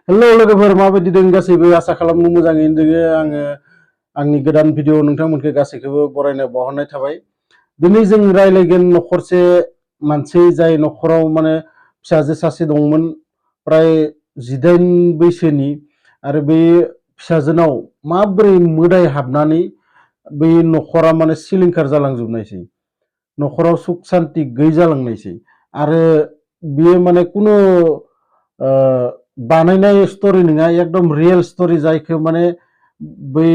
Hello लोगोफोर माबायदि दं गासैबो आसा खालामो मोजाङैनो दोङो आङो आंनि गोदान भिडिअ नोंथांमोनखौ गासैखौबो बरायनो बावहरनाय थाबाय दिनै जों रायलायगोन नखरसे मानसि जाय नखराव माने फिसाजो सासे दंमोन प्राय 18 बैसोनि आरो बे फिसाजोनाव माबोरै मोदाय हाबनानै बे नखरा माने सिलिंखार जालांजोबनायसै नखराव सुख शान्ति गैयै जालांनायसै आरो बियो माने कुनु बानायनाय स्टोरी नङा एकदम रियेल स्टोरी जायखौ माने बै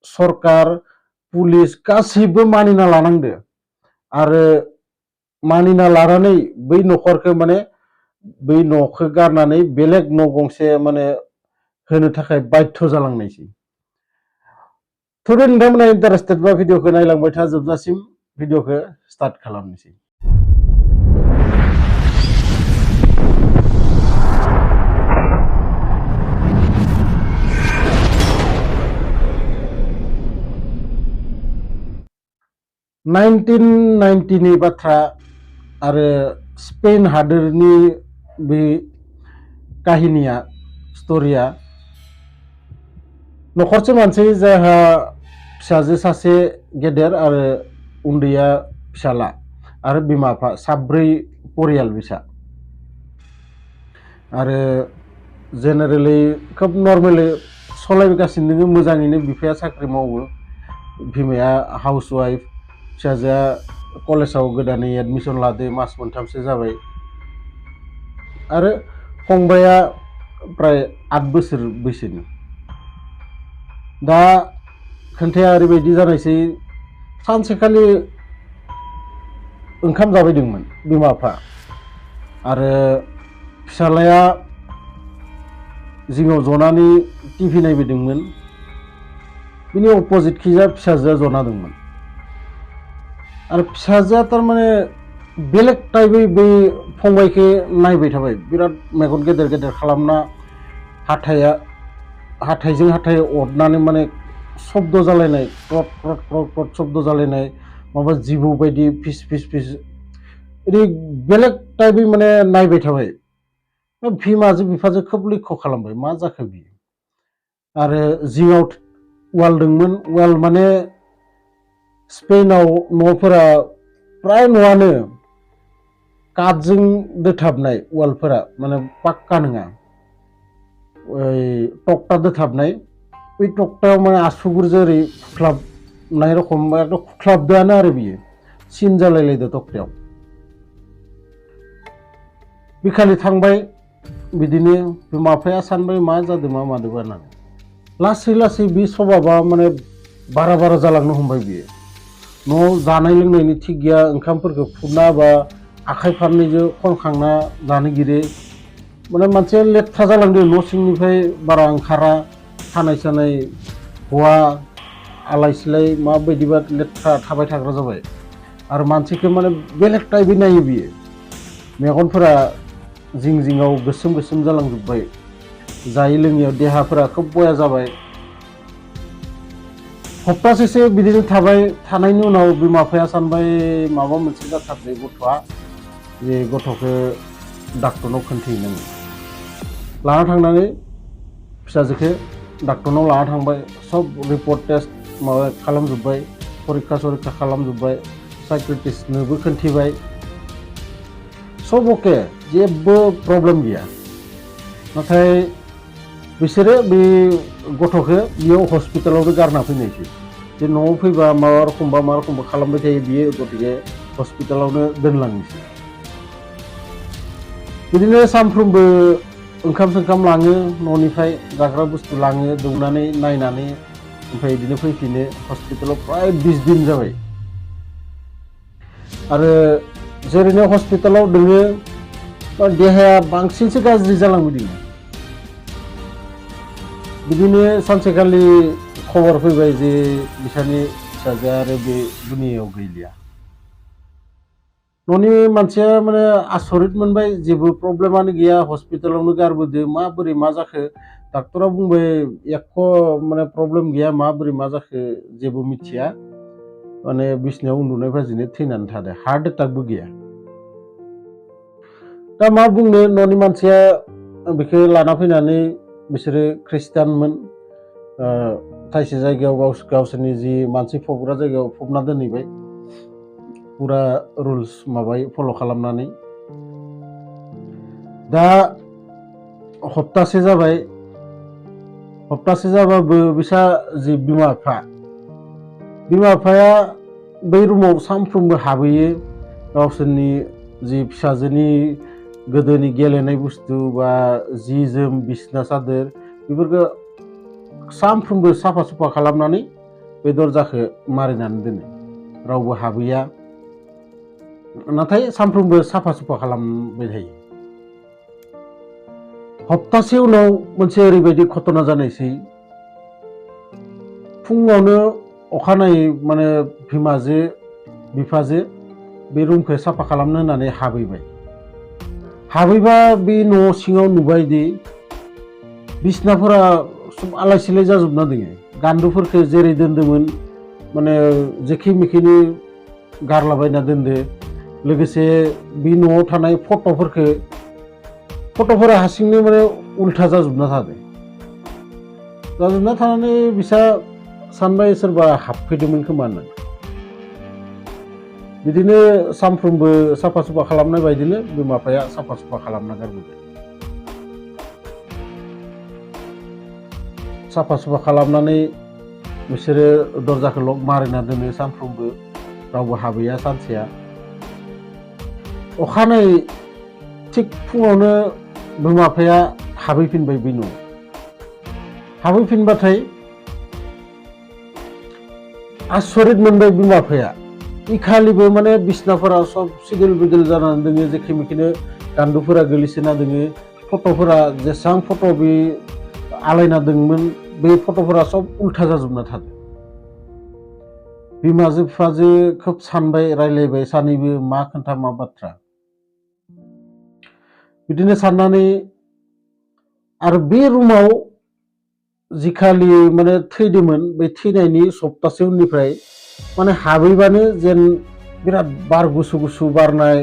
सरकार पुलिस गासैबो मानिना लानांदो आरो मानिना लानानै बै नखरखौ माने बै न'खौ गारनानै बेलेग न' गंसे माने होनो थाखाय बाध्य जालांनायसै थ' नोंथांमोना इन्टारेस्टेड बा भिडिअखौ नायलांबाय था जोबजासिम भिडिअखौ स्टार्ट खालामनोसै 1990 नि बाथ्रा आरो स्पेन हादोरनि बे काहिनिया स्टोरिया नखरसे मानसि जायहा फिसाजो सासे गेदेर आरो उन्दैया फिसाला आरो बिमा बिफा साब्रै परियाल बिसा आरो जेनेरेलि खोब नर्मेलि सलायगासिनो दङ मोजाङैनो बिफाया साख्रि मावो बिमाया हाउस वाइफ फिसाजोआ कलेजाव गोदानै एडमिशन लादो मास मोनथामसो जाबाय आरो फंबाया प्राय 8 बोसोर बैसोनि दा खोन्थाया ओरैबायदि जानायसै सानसेखालि ओंखाम जाबायदोंमोन बिमा बिफा आरो फिसालाया जिङाव जनानै टिभि नायबायदोंमोन बिनि अपोजिट खिजा फिसाजोआ जना दंमोन आरो फिसाजोआ थारमाने बेलेग टाइपै बै फंबायखौ नायबाय थाबाय बिराद मेगन गेदेर गेदेर खालामना हाथाइजों हाथाइ अरनानै माने शब्द जालायनाय क्रट क्रट क्रट क्रट शब्द जालायनाय माबा जिबौ बायदि फिस फिस फिस ओरै बेलेग टाइपै माने नायबाय थाबाय बिमाजों बिफाजों खोब लक्ष्य खालामबाय मा जाखो बियो आरो जिङाव वाल दंमोन वाल माने स्पेनाव न'फोरा प्राय न'आनो काटजों दोथाबनाय वालफोरा माने पाक्का नङा ओइ टक्टा दोथाबनाय बै टक्टायाव माने आसुगुरजों ओरै खुख्लाबनाय रखम एकदम खुख्लाबदोआनो आरो बियो सिन जालायलायदो टक्टायाव बिखालि थांबाय बिदिनो बिमा बिफाया सानबाय मा जादों मा मादों होननानै लासै लासै बे सभाबा माने बारा बारा जालांनो हमबाय बियो न'आव जानाय लोंनायनि थिग गैया ओंखामफोरखौ खुरना बा आखाइ फारनैजों खनखांना जानो गिरो माने मानसिया लेथ्रा जालांदों न' सिंनिफ्राय बारा ओंखारा सानाय सानाय हौवा आलाय सिलाय माबायदिबा लेथ्रा थाबाय थाग्रा जाबाय आरो मानसिखौ माने बेलेग टाइपै नायो बियो मेगनफोरा जिं जिङाव गोसोम गोसोम जालांजोब्बाय जायै लोङैयाव देहाफोरा खोब बया जाबाय सप्तासेसो बिदिनो थाबाय थानायनि उनाव बिमा बिफाया सानबाय माबा मोनसे जाथारदों गथ'आ जे गथ'खौ डाक्टरनाव खोन्थाहैनांगौ लाना थांनानै फिसाजोखौ डाक्टरनाव लाना थांबाय सब रिपर्ट टेस्ट माबा खालामजोब्बाय परिक्षा सरिक्षा खालामजोब्बाय साइक्रेटिस्टनोबो खोन्थिबाय सब अके जेबो प्रब्लेम गैया नाथाय बिसोरो बे गथ'खौ बेयाव हस्पिटालावनो गारना फैनायसै जे न'आव फैबा मा रखमबा खालामबाय थायो बियो गतिके हस्पिटालावनो दोनलांनोसै बिदिनो सानफ्रोमबो ओंखाम सोंखाम लाङो न'निफ्राय जाग्रा बुस्थु लाङो दौनानै नायनानै ओमफ्राय बिदिनो फैफिनो हस्पिटालाव प्राय 20 दिन जाबाय आरो जेरैनो हस्पिटालाव दोङो देहाया बांसिनसो गाज्रि जालांबोदों बिदिनो सानसेखालि खबर फैबाय जे बिसानि फिसाजोआ आरो बे दुनियायाव गैलिया न'नि मानसिया माने आसरित मोनबाय जेबो प्रब्लेमानो गैया हस्पिटालावनो गारबोदो माबोरै मा जाखो डाक्टरा बुंबाय एख' माने प्रब्लेम गैया माबोरै मा जाखो जेबो मिथिया माने बिसनायाव उन्दुनाय बाजिनो थैनानै थादों हार्ट एटाकबो गैया दा मा बुंनो न'नि मानसिया बेखौ लाना फैनानै बिसोरो ख्रिस्टानमोन थाइसे जायगायाव गावसोरनि जि मानसि फबग्रा जायगायाव फबना दोनहैबाय पुरा रुल्स माबायै फल' खालामनानै दा हप्तासे जाबाबो बिसा जि बिमा बिफाया बै रुमाव सानफ्रोमबो हाबहैयो गावसोरनि जि फिसाजोनि गोदोनि गेलेनाय बुस्थु बा जि जोम बिसना सादोर बेफोरखौ सानफ्रोमबो साफा सुफा खालामनानै बे दरजाखौ मारिनानै दोनो रावबो हाबहैया नाथाय सानफ्रोमबो साफा सुफा खालामबाय थायो हप्तासे उनाव मोनसे ओरैबायदि घटना जानायसै फुङावनो अखानायै माने बिफाजो बे रुमखौ साफा खालामनो होननानै हाबहैबा बे न' सिङाव नुबायदि बिसनाफोरा सब आलाय सिलाय जाजोबना दङ गान्दुफोरखौ जेरै दोन्दोंमोन माने जेखि मेखिनि गारलाबायना दोनदो लोगोसे बे न'आव थानाय फट'फोरा हारसिंनो माने उल्था जाजोबना थानानै बिसा सानबाय सोरबा हाबफैदोंमोन खोमा होननानै बिदिनो सानफ्रोमबो साफा सुफा खालामनाय बायदिनो बिमा बिफाया साफा सुफा खालामना गारबोबाय साफा सुफा खालामनानै बिसोरो दरजाखौ लक मारिना दोनो सानफ्रोमबो रावबो हाबैया सानसेया अखानायै थिग फुङावनो बिमा बिफाया हाबहैफिनबाय बे न'आव हाबहैफिनबाथाय आसरित मोनबाय बिमा बिफाया इखालिबो माने बिसनाफोरा सब सिदिल बिदिल जानानै दोङो जेखि मेखिनो गान्दुफोरा गोलैसोना दोङो फट'फोरा जेसां फट' बे आलायना दंमोन बे फट'फोरा सब उल्था जाजोबना थादों बिमाजो बिफाजो खोब सानबाय रायलायबाय सानैबो मा खोन्था मा बाथ्रा बिदिनो साननानै आरो बे रुमाव जिखालि माने थैदोंमोन बे थैनायनि सप्तासे उननिफ्राय माने हाबैबानो जेन बिराद बार गुसु गुसु बारनाय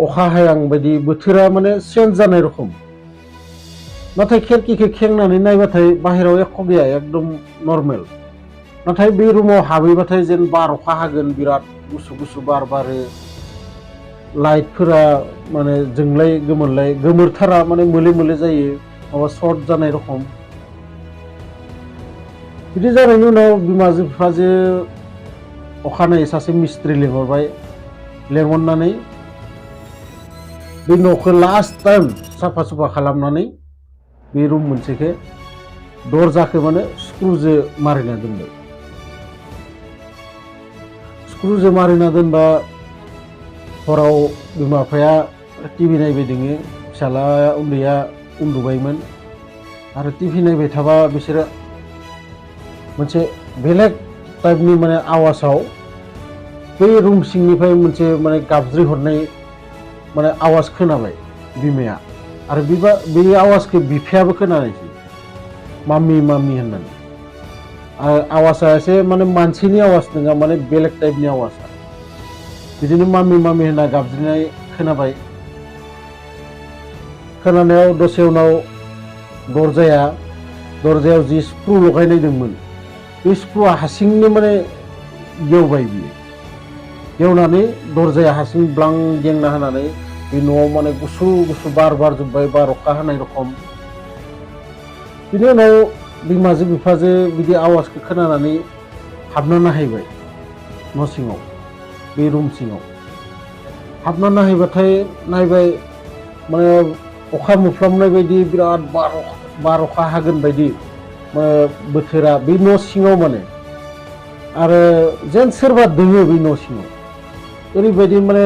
अखा हायां बायदि बोथोरा माने चेन्ज जानाय रखम नाथाय खेरखिखौ खेंनानै नायबाथाय बाहेराव एख' गैया एकदम नर्मेल नाथाय बे रुमाव हाबैबाथाय जेन बार अखा हागोन बिराद गुसु गुसु बार बारो लाइटफोरा माने जोंलाय गोमोरथारा माने मोले जायो माबा सर्ट जानाय रखम बिदि जानायनि उनाव बिमाजो बिफाजो अखानायै सासे मिस्ट्रि लेंहरनानै बे न'खौ लास्ट टाइम साफा सुफा खालामनानै बे रुम मोनसेखौ दरजाखौ माने स्क्रुजो मारिना दोनबाय स्क्रुजो मारिना दोनबा हराव बिमा बिफाया टिभि नायबाय दोङो फिसाला उन्दैया उन्दुबायमोन आरो टिभि नायबाय थाबा बिसोरो मोनसे बेलेग टाइपनि माने आवाजाव बै रुम सिंनिफ्राय मोनसे माने गाबज्रि हरनाय माने आवाज खोनाबाय बिमाया आरो बे आवाजखौ बिफायाबो खोनानायसै माम्मि होननानै आरो आवाजा एसे माने मानसिनि आवाज नङा माने बेलेग टाइपनि आवाजा बिदिनो माम्मि होनना गाबज्रिनाय खोनाबाय खोनानायाव दसे उनाव दरजायाव जि स्क्रु लगायनाय दंमोन बे स्क्रुआ हारसिंनो माने गेवबाय बियो गेवनानै दरजाया हारसिं ब्लां गेंना होनानै बे न'आव माने गुसु बार बारजोब्बाय बार अखा हानाय रखम बिनि उनाव बिमाजो बिफाजो बिदि आवाजखौ खोनानानै हाबना नायहैबाय न' सिङाव बे रुम सिङाव हाबना नायहैबाथाय नायबाय माने अखा मोफ्लामनाय बायदि बिराद बार अखा हागोन बायदि बोथोरा बे न' सिङाव माने आरो जेन सोरबा दोङो बे न' सिङाव ओरैबायदि माने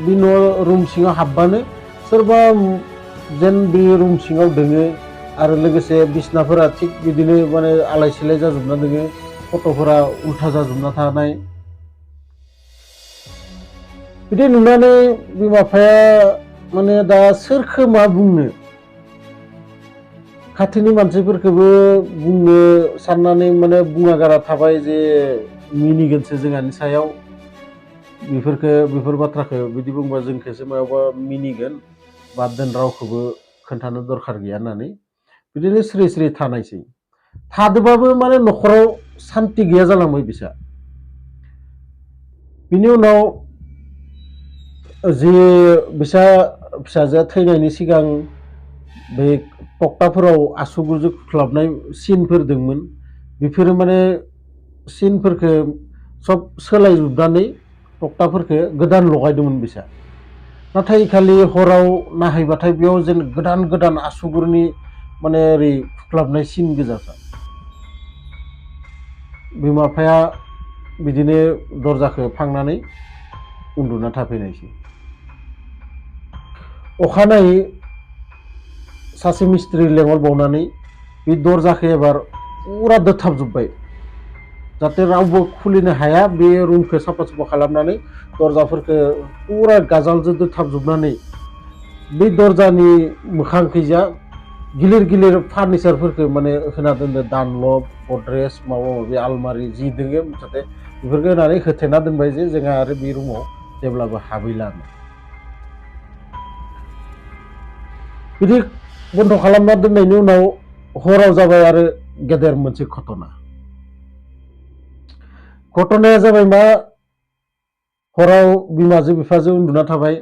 बे न' रुम सिङाव हाबबानो सोरबा जेन बे रुम सिङाव दोङो आरो लोगोसे बिसनाफोरा थिग बिदिनो माने आलाय सिलाय जाजोबना दोङो फट'फोरा उल्था जाजोबना थानाय बिदि नुनानै बिमा बिफाया माने दा सोरखो मा बुंनो खाथिनि मानसिफोरखौबो बुंनो साननानै माने बुङागारा थाबाय जे मिनिगोनसो जोंहानि सायाव बेफोर बाथ्राखौ बिदि बुंबा जोंखौसो मायावबा मिनिगोन बाद दोन रावखौबो खोन्थानो दरखार गैया होननानै बिदिनो स्रि स्रि थानायसै थादोबाबो माने न'खराव सान्ति गैया जालांबाय बिसा बिनि उनाव जि बिसा फिसाजोआ थैनायनि सिगां बे टक्टाफोराव आसुगुरजों खुख्लाबनाय सिनफोर दंमोन बेफोरो माने सिनफोरखौ सब सोलायजोबनानै टक्टाफोरखौ गोदान लगायदोंमोन बिसा नाथाय खालि हराव नाहैबाथाय बेयाव जेन गोदान गोदान आसुगुरनि माने ओरै खुख्लाबनाय सिन गोजाखा बिमा बिफाया बिदिनो दरजाखौ फांनानै उन्दुना थाफैनायसै अखानायै सासे मिस्ट्रि लेंहरबावनानै बे दरजाखौ एबार पुरा दोथाबजोब्बाय जाहाथे रावबो खुलिनो हाया बे रुमखौ साफा साफा खालामनानै दरजाफोरखौ पुरा गाजालजों दोथाबजोबनानै बे दरजानि मोखांखैजा गिलिर गिलिर फार्निचारफोरखौ माने होना दोनदो दानलब गद्रेज माबा माबि आलमारि जि दोङो जाहाथे बेफोरखौ होनानै होथेना दोनबाय जे जोंहा आरो बे रुमाव जेब्लाबो हाबैला बिदि बन्द खालामना दोननायनि उनाव हराव जाबाय आरो गेदेर मोनसे घटनाया जाबाय मा हराव बिमाजों बिफाजों उन्दुना थाबाय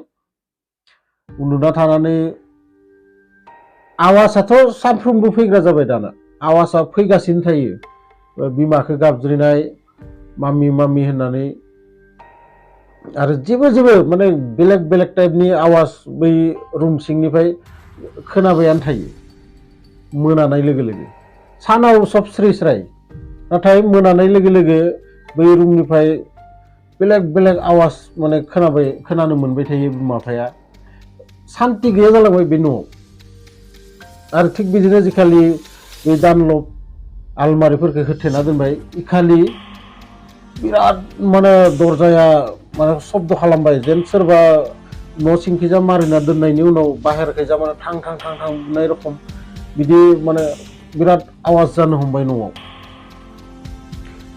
उन्दुना थानानै आवाजाथ' सानफ्रोमबो फैग्रा जाबाय दाना आवाजा फैगासिनो थायो बिमाखौ गाबज्रिनाय मामि मामि होननानै आरो जेबो जेबो माने बेलेग बेलेग टाइपनि आवाज बै रुम सिंनिफ्राय खोनाबायानो थायो मोनानाय लोगो लोगो सानाव सब स्रि स्राय नाथाय मोनानाय लोगो लोगो बै रुमनिफ्राय बेलेग बेलेग आवाज माने खोनानो मोनबाय थायो बिमा बिफाया सान्ति गैया जालांबाय बे न'आव आरो थिग बिदिनो जिखालि बे दानलब आलमारिफोरखौ होथेना दोनबाय इखालि बिराद माने दरजाया माने शब्द खालामबाय जेन सोरबा न' सिंखैजा मारिना दोननायनि उनाव बाहेरखैजा माने थां थां थां थां बुनाय रखम बिदि माने बिराद आवाज जानो हमबाय न'आव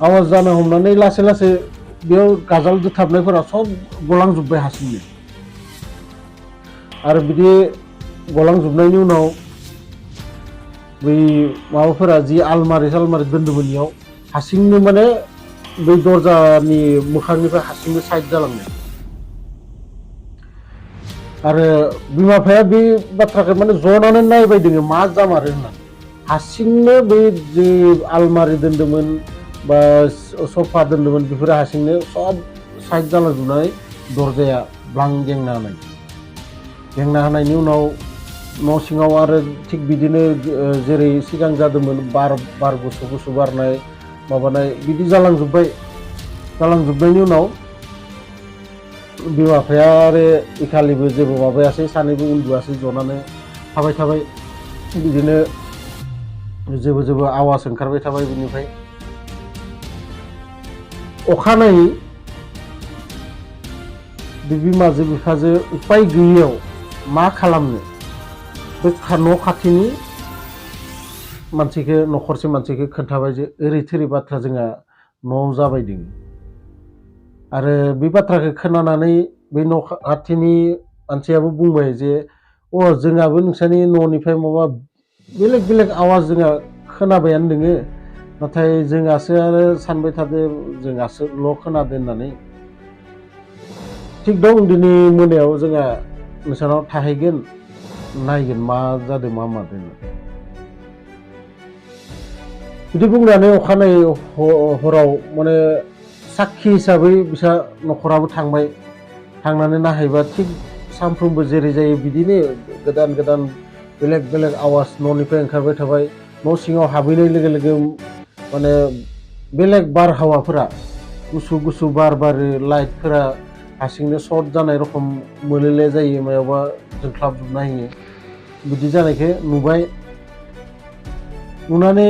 आवाज जानो हमनानै लासै लासै बेयाव गाजाल दोथाबनायफोरा सब गलांजोब्बाय हारसिंनो आरो बिदि गलांजोबनायनि उनाव बै माबाफोरा जि आलमारि दोन्दोंमोन इयाव हारसिंनो माने बै दरजानि मोखांनिफ्राय हारसिंनो साइड जालांनाय आरो बिमा बिफाया बे बाथ्राखौ माने जनानै नायबाय दोङो मा जामारो होननानै हारसिंनो बै जि आलमारि दोन्दोंमोन बा सफा दोन्दोंमोन बेफोरो हारसिंनो सब साइड जालांजोबनानै दरजाया ब्लां गेंना होनायनि उनाव न' सिङाव आरो थिग बिदिनो जेरै सिगां जादोंमोन बार गुसु बारनाय माबानाय बिदि जालांजोबनायनि उनाव बिमा बिफाया आरो इखालिबो जेबो माबायासै सानैबो उन्दुआसै जनानै थाबाय बिदिनो जेबो आवाज ओंखारबाय थाबाय बिनिफ्राय अखानायै बे बिमाजों बिफाजों उपाय गैयैयाव मा खालामनो बे न' खाथिनि मानसिखौ न'खरसे मानसिखौ खोन्थाबाय जे ओरै थोरै बाथ्रा जोंहा न'आव जाबायदों आरो बे बाथ्राखौ खोनानानै बे न' खाथिनि मानसियाबो बुंबाय जे जोंहाबो नोंसानि न'निफ्राय माबा बेलेग आवाज जोंहा खोनाबायानो दोङो नाथाय जोंहासो आरो सानबाय थादो जोंहासोल' खोनादों होननानै थिग दं दिनै मोनायाव जोंहा नोंसानाव थाहैगोन नायगोन मा जादों मा मादों बिदि बुंनानै अखानायै हराव माने साखि हिसाबै बिसा न'खराबो थांनानै नायहैबा थिग सानफ्रोमबो जेरै जायो बिदिनो गोदान बेलेग आवाज न'निफ्राय ओंखारबाय थाबाय न' सिङाव हाबहैनाय लोगो लोगो माने बेलेग बारहावाफोरा गुसु बार बारो लाइटफोरा हारसिंनो सर्ट जानाय रखम मोलेले जायो मायावबा जोंख्लाबजोबना होयो बिदि जानायखौ नुबाय नुनानै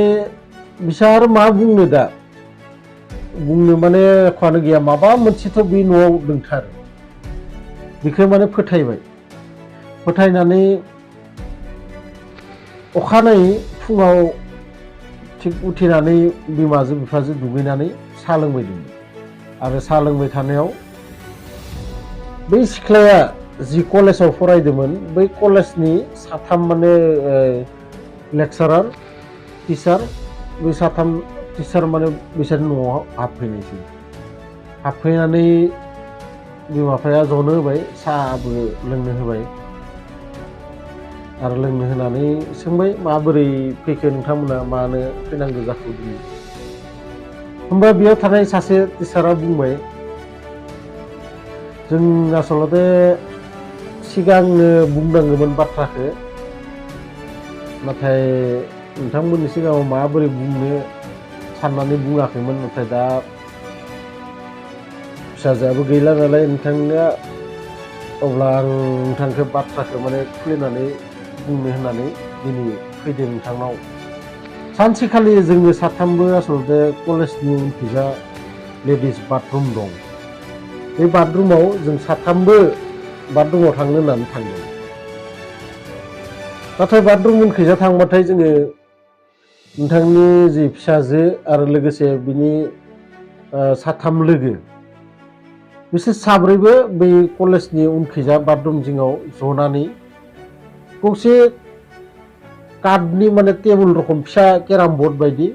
बिसा आरो मा बुंनो दा बुंनो माने एख'आनो गैया माबा मोनसेथ' बे न'आव दंथारो बेखौ माने फोथायनानै अखानायै फुङाव थिग उथिनानै बिमाजों बिफाजों दुगैनानै साहा लोंबाय दंमोन आरो साहा लोंबाय थानायाव बै सिख्लाया जि कलेजाव फरायदोंमोन बै कलेजनि साथाम माने लेक्सारार टिचार बै साथाम टिचार माने बिसोरनि न'आव हाबफैनायसै हाबफैनानै बिमा बिफाया जनो होबाय साहाबो लोंनो होबाय आरो लोंनो होनानै सोंबाय माबोरै फैखो नोंथांमोना मानो फैनांगौ जाखो दिनै होमबा बेयाव थानाय सासे टिचारा बुंबाय जों आसलते सिगांनो बुंनांगौमोन बाथ्राखौ नाथाय नोंथांमोननि सिगाङाव माबोरै बुंनो साननानै बुङाखैमोन नाथाय दा फिसाजोआबो गैला नालाय नोंथांनिया अब्ला आं नोंथांखौ बाथ्राखौ माने खुलिनानै बुंनो होननानै दिनै फैदों नोंथांनाव सानसेखालि जोङो साथामबो आसलते कलेजनि उनखैजा लेडिस बाथरुम दं बे बाथरुमाव जों साथामबो बाथरुमाव थांनो होननानै थांदों नाथाय बाथरुम उनखैजा थांबाथाय जोङो नोंथांनि जि फिसाजो आरो लोगोसे बिनि साथाम लोगो बिसोर साब्रैबो बै कलेजनि उनखैजा बाथरुम जिङाव जनानै गंसे काठनि माने टेबोल रखम फिसा केराम बर्ड बायदि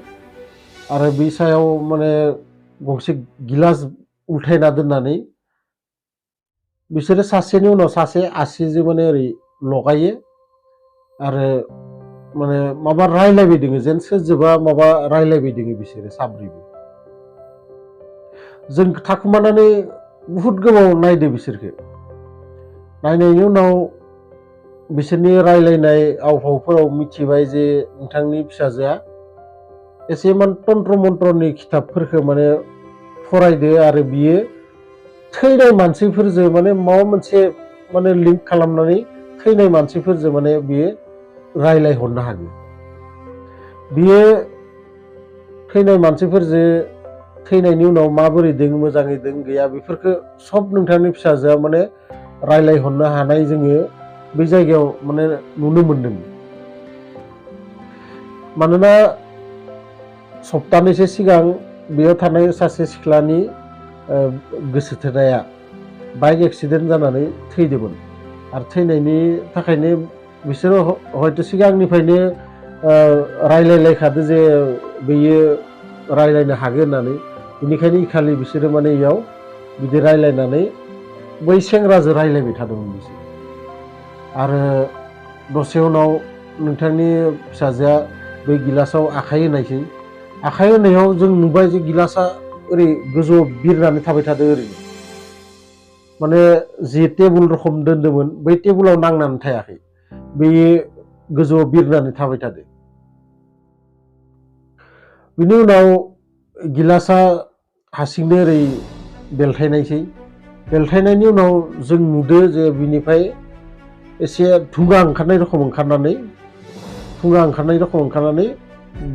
आरो बे सायाव माने गंसे गिलास उल्थायना दोननानै बिसोरो सासेनि उनाव सासे आसिजों माने ओरै लगायो आरो माने माबा रायलायबाय दोङो जेन सोरजोंबा माबा रायलायबाय दोङो बिसोरो साब्रैबो जों थाखुमानानै बुहुत गोबाव नायदो बिसोरखौ नायनायनि उनाव बिसोरनि रायलायनाय आव फावफोराव मिथिबाय जे नोंथांनि फिसाजोआ एसेमान तन्त्र मन्त्रनि खिताबफोरखौ माने फरायदो आरो बियो थैनाय मानसिफोरजों माने माबा मोनसे माने लिंक खालामनानै थैनाय मानसिफोरजों माने बियो रायलायहरनो हागौ बियो थैनाय मानसिफोरजों थैनायनि उनाव माबोरै दों मोजाङै दों गैया बेफोरखौ सब नोंथांनि फिसाजोआ माने रायलायहरनो हानाय जोङो बे जायगायाव माने नुनो मोनदों मानोना सप्तानैसो सिगां बेयाव थानाय सासे सिख्लानि गोसो थोनाया बाइक एक्सिडेन्ट जानानै थैदोंमोन आरो थैनायनि थाखायनो बिसोरो हयथ' सिगांनिफ्रायनो रायलायलायखादो जे बेयो रायलायनो हागोन होननानै बेनिखायनो इखालि बिसोरो माने इयाव बिदि रायलायनानै बै सेंग्राजों रायलायबाय थादोंमोन बिसोर आरो दसे उनाव नोंथांनि फिसाजोआ बै गिलासाव आखाइ होनायसै आखाइ होनायाव जों नुबाय जे गिलासा ओरै गोजौआव बिरनानै थाबाय थादों ओरैनो माने जि टेबुल रखम दोन्दोंमोन बै टेबुलाव नांनानै थायाखै बे गोजौआव बिरनानै थाबाय थादों बिनि उनाव गिलासा हारसिंनो ओरै बेलथायनायसै बेलथायनायनि उनाव जों नुदो जे बिनिफ्राय एसे धुङा ओंखारनाय रखम ओंखारनानै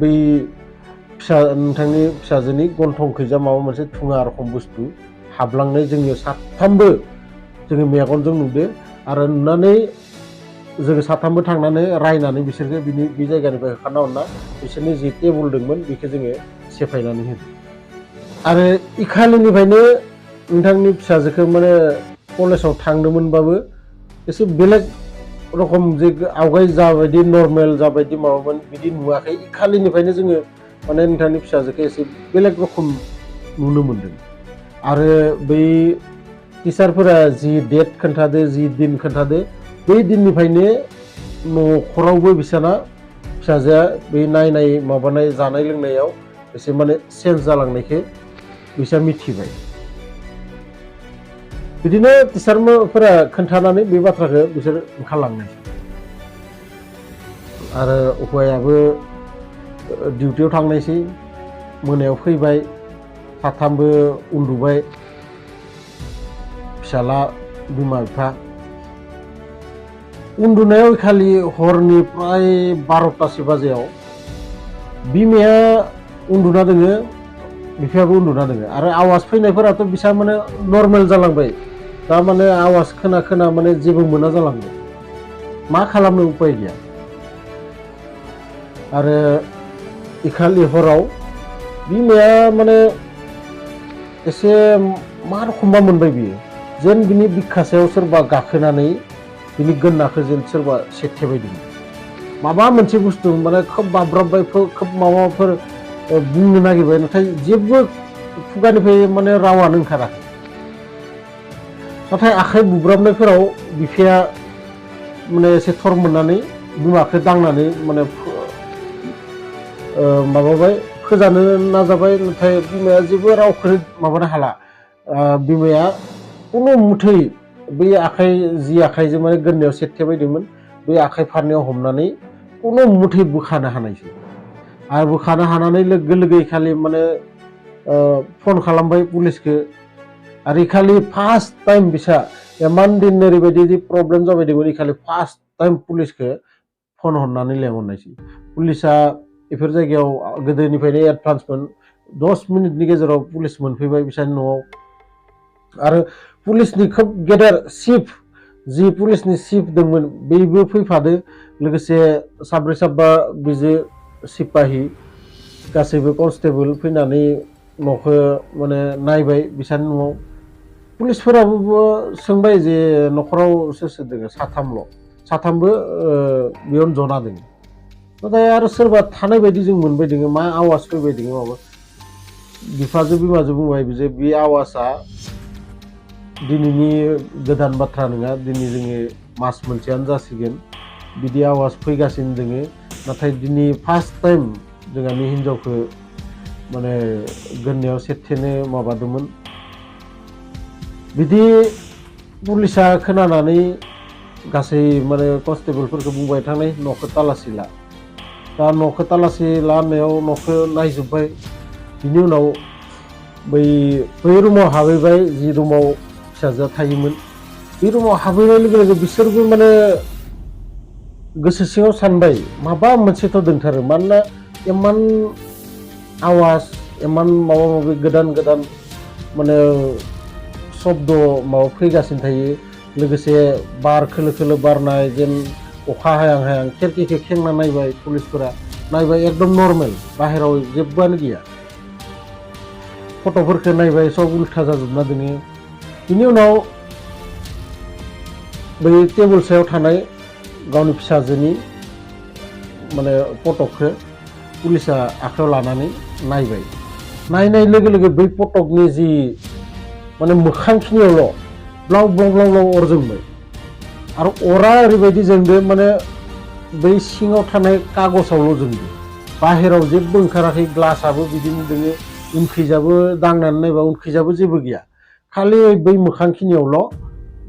बै नोंथांनि फिसाजोनि गन्थंखैजा माबा मोनसे धुङा रखम बुस्थु हाबलांनाय जोङो साथामबो जोङो मेगनजों नुदो आरो नुनानै जोङो साथामबो थांनानै रायनानै बिसोरखौ बे जायगानिफ्राय होखारना हरना बिसोरनि जि टेबुल दंमोन बेखौ जोङो सेफायनानै होदो आरो इखालिनिफ्रायनो नोंथांनि फिसाजोखौ माने कलेजाव थांदोंमोनबाबो एसे बेलेग रखम जे आवगाय जाबायदि नर्मेल जाबायदि माबामोन बिदि नुवाखै इखालिनिफ्रायनो जोङो माने नोंथांनि फिसाजोखौ एसे बेलेग रखम नुनो मोन्दों आरो बै टिचारफोरा जि डेट खोन्थादो जि दिन खोन्थादो बै दिननिफ्रायनो न'खरावबो बिसोरना फिसाजोआ बै नायनाय माबानाय जानाय लोंनायाव एसे माने चेन्ज जालांनायखौ बिसोर मिथिबाय बिदिनो टिचारफोरा खोन्थानानै बे बाथ्राखौ बिसोर ओंखारलांनाय आरो हौवायाबो डिउटियाव थांनायसै मोनायाव फैबाय साथामबो उन्दुबाय फिसाला बिमा बिफा उन्दुनायाव खालि हरनि प्राय 12टासो बाजियाव बिमाया उन्दुना दोङो बिफायाबो उन्दुना दोङो आरो आवाज फैनायफोराथ' बिसा माने नर्मेल जालांबाय दा माने आवाज खोना माने जेबो मोना जालांबाय मा खालामनो उपाय गैया आरो इखालि हराव बिमाया माने एसे मा रखमबा मोनबाय बियो जेन बिनि बिखा सायाव सोरबा गाखोनानै बिनि गोन्नाखौ जेन सोरबा सेथेबायदों माबा मोनसे बुस्थु माने खोब बाब्राबबाय खोब माबाफोर बुंनो नागिरबाय नाथाय जेबो खुगानिफ्राय माने रावानो ओंखाराखै नाथाय आखाइ बुब्राबनायफोराव बिफाया माने एसे थर मोननानै बिमाखौ दांनानै माने माबाबाय फोजानो नाजाबाय नाथाय बिमाया जेबो रावखौ माबानो हाला बिमाया कुनु मुथै बै आखाइ जि आखाइजों माने गोन्नायाव सेथेबायदोंमोन बै आखाइ फारनायाव हमनानै कुनु मुथै बोखानो हानायसै आरो बोखानो हानानै लोगो लोगो खालि माने फन खालामबाय पुलिसखौ आरो खालि फार्स्ट टाइम बिसा इमान दिन ओरैबायदि जि प्रब्लेम जाबायदोंमोन खालि फार्स्ट टाइम पुलिसखौ फन हरनानै लेंहरनायसै पुलिसा बेफोर जायगायाव गोदोनिफ्रायनो एडभान्समोन 10 मिनिटनि गेजेराव पुलिस मोनफैबाय बिसानि न'आव आरो पुलिसनि खोब गेदेर चिफ जि पुलिसनि चिफ दंमोन बेबो फैफादो लोगोसे साब्रै साबा बिजो सिपाहि गासैबो कनस्टेबल फैनानै न'खौ माने नायबाय बिसानि न'आव पुलिसफोराबो सोंबाय जे न'खराव सोर सोर दङ साथामबो बेयावनो जना दङ नाथाय आरो सोरबा थानाय बायदि जों मोनबाय दङ मा आवाज फैबाय दङ माबा बिफाजों बिमाजों बुंबाय जे बे आवाजआ दिनैनि गोदान बाथ्रा नङा दिनै जोङो मास मोनसेयानो जासिगोन बिदि आवाज फैगासिनो दङ नाथाय दिनै फार्स्ट टाइम जोंहानि हिन्जावखौ माने गोन्नायाव सेथेनो माबादोंमोन बिदि पुलिसा खोनानानै गासै माने कनस्टेबलफोरखौ बुंबाय थांनाय न'खौ तालासि ला दा न'खौ तालासि ला होननायाव न'खौ नायजोब्बाय बिनि उनाव बै रुमाव हाबहैबाय जि रुमाव फिसाजोआ थायोमोन बे रुमाव हाबहैनाय लोगो लोगो बिसोरबो माने गोसो सिङाव सानबाय माबा मोनसेथ' दंथारो मानोना इमान आवाज इमान माबा माबि गोदान गोदान माने शब्द माबा फैगासिनो थायो लोगोसे बार खोलो खोलो बारनाय जेन अखा हायां हायां खेरखिखौ खेंना नायबाय पुलिसफोरा नायबाय एकदम नर्मेल बाहेराव जेबोआनो गैया फट'फोरखौ नायबाय सब उल्था जाजोबना दङ बिनि उनाव बै टेबोल सायाव थानाय गावनि फिसाजोनि माने फटकखौ पुलिसा आखायाव लानानै नायबाय नायनाय लोगो लोगो बै फटकनि जि माने मोखांखिनियावल' ब्लाव ब्लाव ब्लाव ब्लाव अर जोंबाय आरो अरा ओरैबायदि जोंदो माने बै सिङाव थानाय कागजावल' जोंदो बाहेराव जेबो ओंखाराखै ग्लासाबो बिदिनो दोङो उनखैजाबो दांनानै नायबा उनखैजाबो जेबो गैया खालि बै मोखांखिनियावल'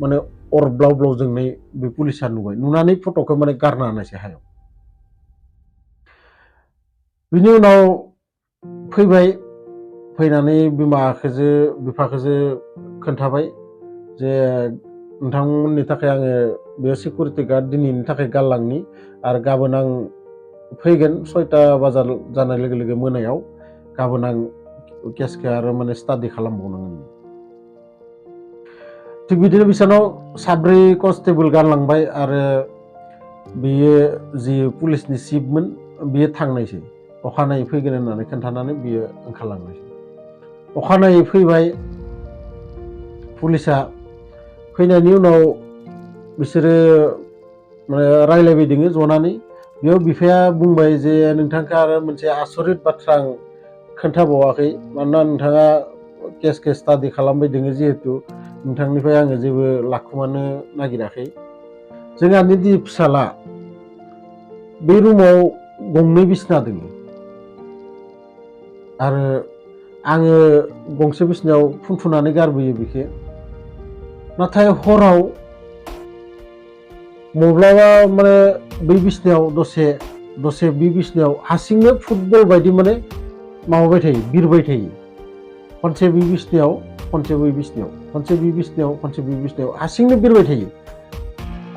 माने अर ब्लाव ब्लाव जोंनाय बे पुलिसा नुबाय नुनानै फट'खौ माने गारना होनायसै हायाव बिनि उनाव फैबाय फैनानै बिफाखौजो खोन्थाबाय जे नोंथांमोननि थाखाय आङो बेयाव सिकिउरिटि गार्ड दिनैनि थाखाय गारलांनि आरो गाबोन आं फैगोन 6टा बाजार जानाय लोगो लोगो मोनायाव गाबोन आं केसखौ आरो माने स्टाडि खालामबावनांगोन थिग बिदिनो बिसोरनाव 7 कनस्टेबल गारलांबाय आरो बियो जि पुलिसनि चिफमोन बियो थांनायसै अखानायै फैगोन होननानै खोन्थानानै बियो ओंखारलांनायसै अखानायै फैबाय पुलिसा फैनायनि उनाव बिसोरो माने रायलायबाय दङ जनानै बेयाव बिफाया बुंबाय जे नोंथांखौ आरो मोनसे आसरित बाथ्रा आं खोन्थाबावाखै मानोना नोंथाङा केसखौ स्टाडि खालामबाय दङ जिहेतु नोंथांनिफ्राय आङो जेबो लाखुमानो नागिराखै जोंहानि दि फिसाला बे रुमाव 2 बिसना दङ आरो आङो गंसे बिसनायाव फुनथुनानै गारबोयो बेखौ नाथाय हराव माब्लाबा माने बै बिसनायाव दसे बे बिसनायाव हारसिंनो फुटबल बायदि माने माबाबाय थायो बिरबाय थायो खनसे बे बिसनायाव खनसे बै बिसनायाव खनसे बे बिसनायाव खनसे बे बिसनायाव हारसिंनो बिरबाय थायो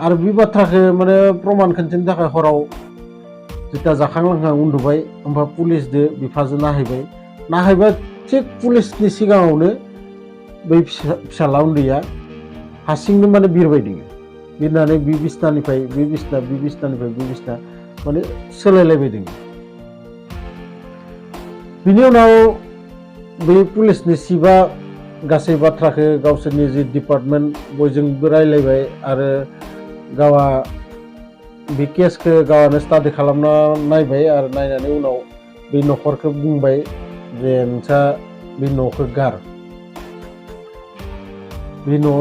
आरो बे बाथ्राखौ माने प्रमान खिन्थिनो थाखाय हराव जेता जाखां लोंखां उन्दुबाय होमबा पुलिसजों बिफाजों नाहैबा थिग पुलिसनि सिगाङावनो बै फिसाला उन्दैया हारसिंनो माने बिरबाय दङ बिरनानै बे बिसनानिफ्राय बे बिसना माने सोलायलायबाय दङ बिनि उनाव बै पुलिसनि चिफआ गासै बाथ्राखौ गावसोरनि जि डिपार्टमेन्ट बयजोंबो रायलायबाय आरो गावआ बे केसखौ गावआनो स्टाडि खालामना नायबाय आरो नायनानै उनाव बे न'खरखौ बुंबाय जे नोंसा बे न'खौ गार, बे न'आव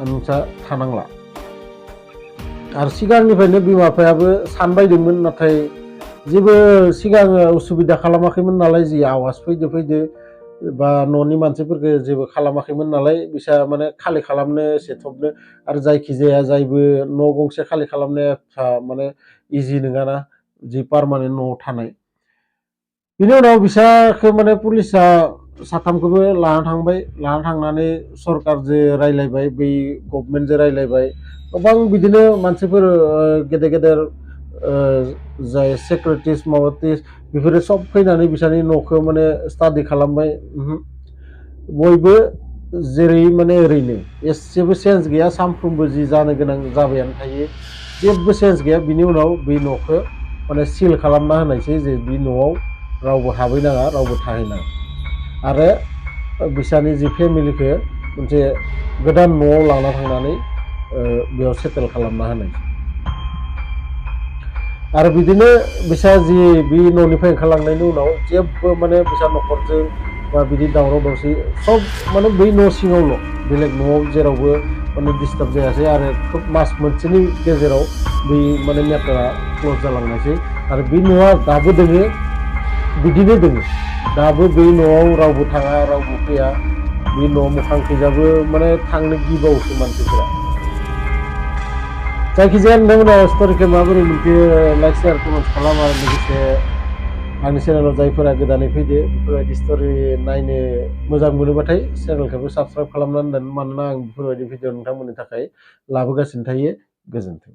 नोंसा थानांला। आरो सिगांनिफ्रायनो बिमा बिफायाबो सानबायदोंमोन, नाथाय जेबो सिगां उसुबिदा खालामाखैमोन नालाय, जि आवाज फैदो बा न'नि मानसिफोरखौ जेबो खालामाखैमोन नालाय, बिसा माने खालि खालामनो एसे थबनो, आरो जायखिजाया जायबो न' गंसे खालि खालामनाया माने इजि नङाना, जि पारमानेन्ट न'आव थानाय। बिनि उनाव बिसाखौ माने पुलिसा साथामखौबो लाना थांबाय, लाना थांनानै सरकारजों रायलायबाय, बै गभर्नमेन्टजों रायलायबाय, गोबां बिदिनो मानसिफोर गेदेर गेदेर जाय सेक्रेटारिस माबाटिस बेफोरो सब फैनानै बिसानि न'खौ माने स्टाडि खालामबाय। बयबो जेरै माने ओरैनो एसेबो सेन्स गैया, सानफ्रोमबो जि जानो गोनां जाबायानो थायो, जेबो सेन्स गैया। बिनि उनाव बे न'खौ माने सिल खालामना होनायसै जे बे न'आव रावबो हाबहैनाङा, रावबो थाहैनाङा, आरो बिसानि जि फेमिलिखौ मोनसे गोदान न'आव लाना थांनानै बेयाव सेटेल खालामना होनायसै। आरो बिदिनो बिसा जि बे न'निफ्राय ओंखारलांनायनि उनाव जेबो माने बिसा न'खरजों बा बिदि दावराव दावसि सब माने बै न' सिङावल', बेलेग न'आव जेरावबो माने डिस्टार्ब जायासै। आरो खोब मास मोनसेनि गेजेराव बै माने मेटारा क्ल'ज जालांनायसै। आरो बे न'आ दाबो दोङो, बिदिनो दोङो दाबो। बे न'आव रावबो थाङा, रावबो फैया। बे न' मोखांखैजाबो माने थांनो गिबावोसो मानसिफोरा। जायखिजाया नोंथांमोना स्ट'रिखौ माबोरै मोनखो लाइक शेयार कमेन्ट खालाम। आरो लोगोसे आंनि चेनेलाव जायफोरा गोदानै फैदो बेफोरबायदि स्ट'रि नायनो मोजां मोनोबाथाय चेनेलखौबो साबस्क्राइब खालामनानै दोन, मानोना आं बेफोरबायदि भिडिअ नोंथांमोननि थाखाय लाबोगासिनो थायो। गोजोन्थों।